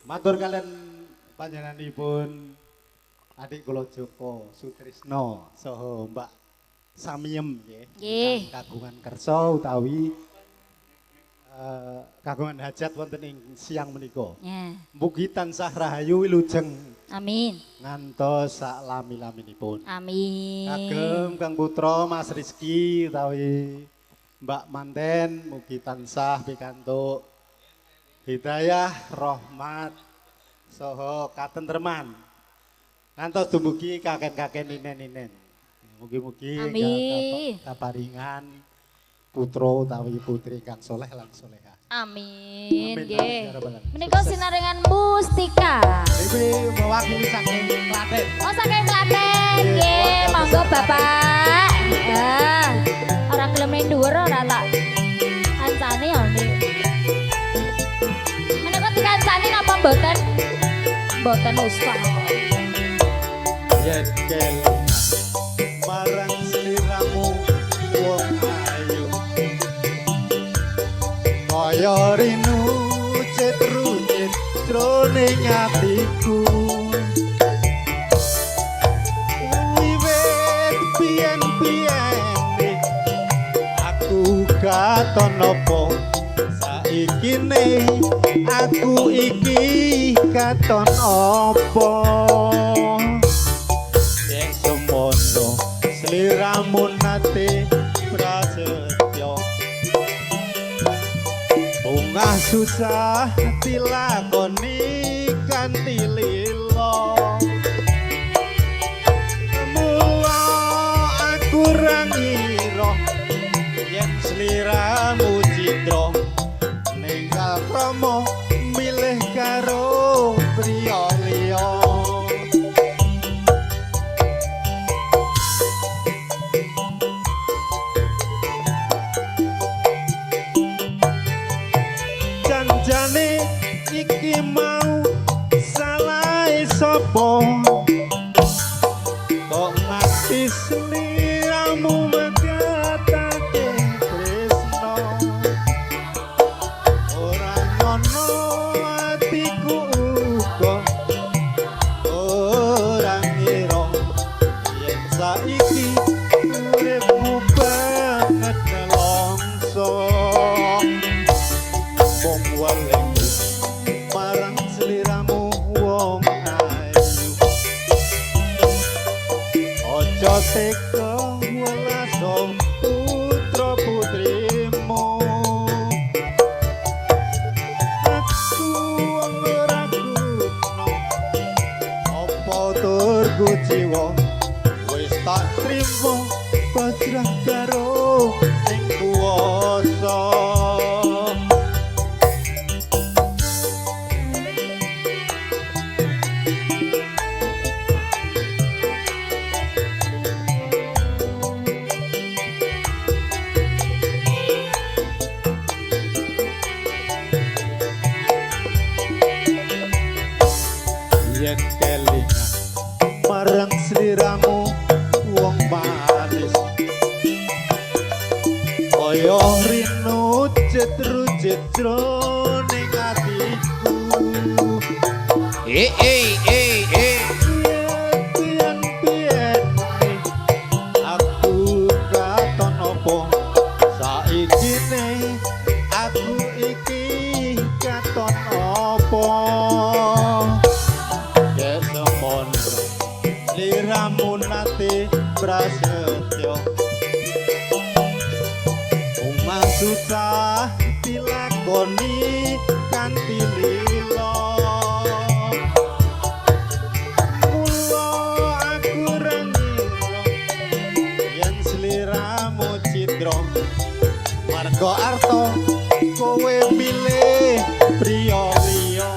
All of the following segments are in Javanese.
Matur kalian panjenenganipun adik kula Joko Sutrisno saha Mbak Samiem nggih. Nggih. Kagungan kersa utawi kagungan hajat wonten ing siang menika. Ya. Mugi tansah rahayu wilujeng. Amin. Ngantos sak lami-laminipun. Amin. Kagem Kang Putra Mas Rizky utawi Mbak Manten mugi tansah pikantuk hidayah, rahmat saha katentreman. Ngantos dumugi kaken-kaken ninen-ninen. Mugi-mugi kaparingan putra utawi putri kang soleh lan solehah. Amin. Nggih. Menika sinarengan Mustika. Iki mewakili saking Klaten. Oh, saking Klaten. Nggih, monggo Bapak. Ya. Ora gelem ning dhuwur ora tak kancane ya niki. Menika dikancani napa mboten? Mboten usah. Yen kelingan marang sliramu wong ayu kaya rinu cetrucet jroning atiku wiwit piyen-piyene aku katon apa saikine aku iki katon apa. Semono sliramu nate prasetyo bungah susah dilakoni kanthi lila mula aku ra ngira yen sliramu citra ninggal krama milih karo priya liya. Janjane iki mau salahe sapa kok nganti sliramu megatake tresno ora nyono atiku uga ora ngira yen saiki uripmu banget nelongso. Wong welingku marang sliramu wong ayu aja tega welaso putra putrimu aku ora guna apa tur kuciwa wis tak trimo pasrah karo sing kuwasa. Yen kelingan marang sliramu wong manis kaya rinu cetrucet jroning atiku. Piyen-piyen aku katon apa saikine aku iki katon apa. Sliramu nate prasetyo omah susah dilakoni kanthi lila mula aku ra ngira yen sliramu cidra marga arta kowe milih priya liya.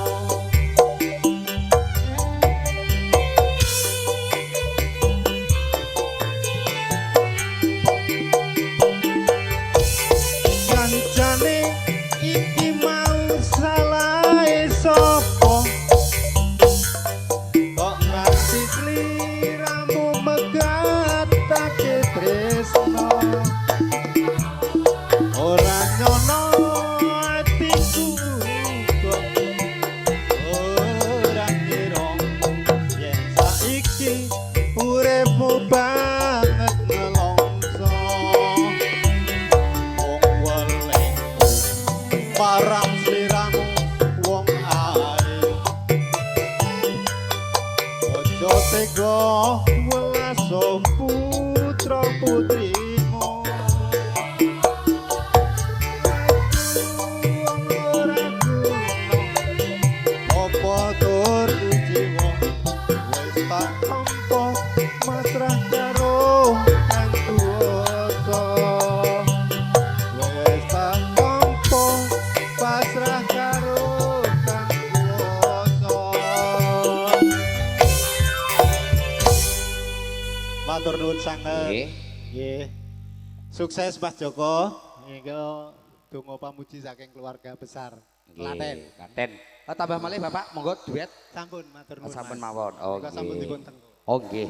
Tega welaso putra putrimu. Ora guna apa tur jiwa wis tak tampa masrah karo kang kuwasa. Wis tak tampa pasrah karo kang kuwasa. Matur nuwun sanget. Nggih. Nggih. Sukses, Mas Joko. Nggih, donga pamuji saking keluarga besar Klaten. Nggih, Klaten. Oh, tambah malih, Bapak, monggo duet. Sampun, matur nuwun. Sampun Mas. mawon. Oh, Menika sampun nggih. dipun tengku. Oh, nggih.